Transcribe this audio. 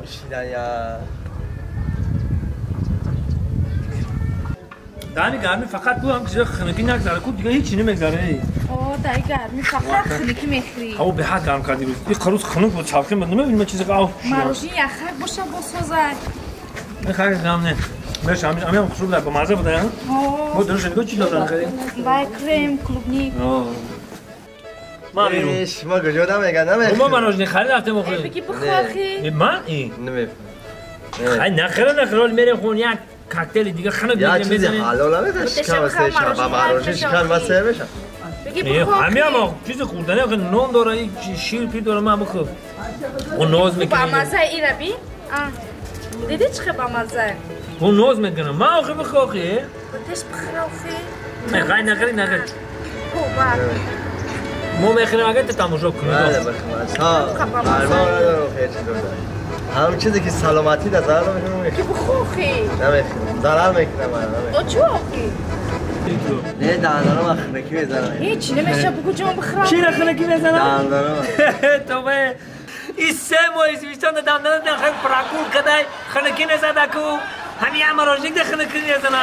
شیدنیا دانی گرمی فقط بو هم چیز خنکی نگذره کو دیگه هیچ نمیگذره. آه دای گرمی فقط خنکی میخری. هوا به حد گرم کردی روز. این قروز خنک بود چرخی بود نمیبینم چیزی که آف. مروژی یخک باشه بسازه. این خیلی غم نه. مرسی همین خوشبو با مزه بوده. ما درش نگاه چی دادن خیلی؟ با کرم کلوبنیک. ما میرم. ما کجا دم میگم ما مروژنی خرید رفتیم آخه. بگی بخوری. من این نمیفهم. خیلی نخره نخره میریم خون یک کوکتل دیگه خنک می‌زنیم. یا چیزی حلال نمیده شکم سه شب مروژنی شکم ما سه بشه. همین هم چیز خوردنی آخه نون داره شیر پیر داره من بخور. اون ناز میکنه. با مزه ایرا بی؟ دیدی چه با مزه؟ اون ناز میکنه. من آخه بخوری؟ بتش بخوری. نه غیر نخری نخری. خوبه. ما میخریم اگه تو تماشا کنی. بله بخوام. ها. ارمان ندارم خیلی چیز هم چیزی که سلامتی در ضرر نمیکنه. که بخوری. نمیخورم. ضرر میکنه من. او چه آخی؟ نه دندانم خنکی میزنم. هیچ نمیشه بگو جان بخرم. چی خنکی میزنم؟ دندانم. تو به این سه ماه زمستان دندانت خیلی پراکور کدای خنکی نزده کو. همین هم مراجعه ده خنکی نزنه.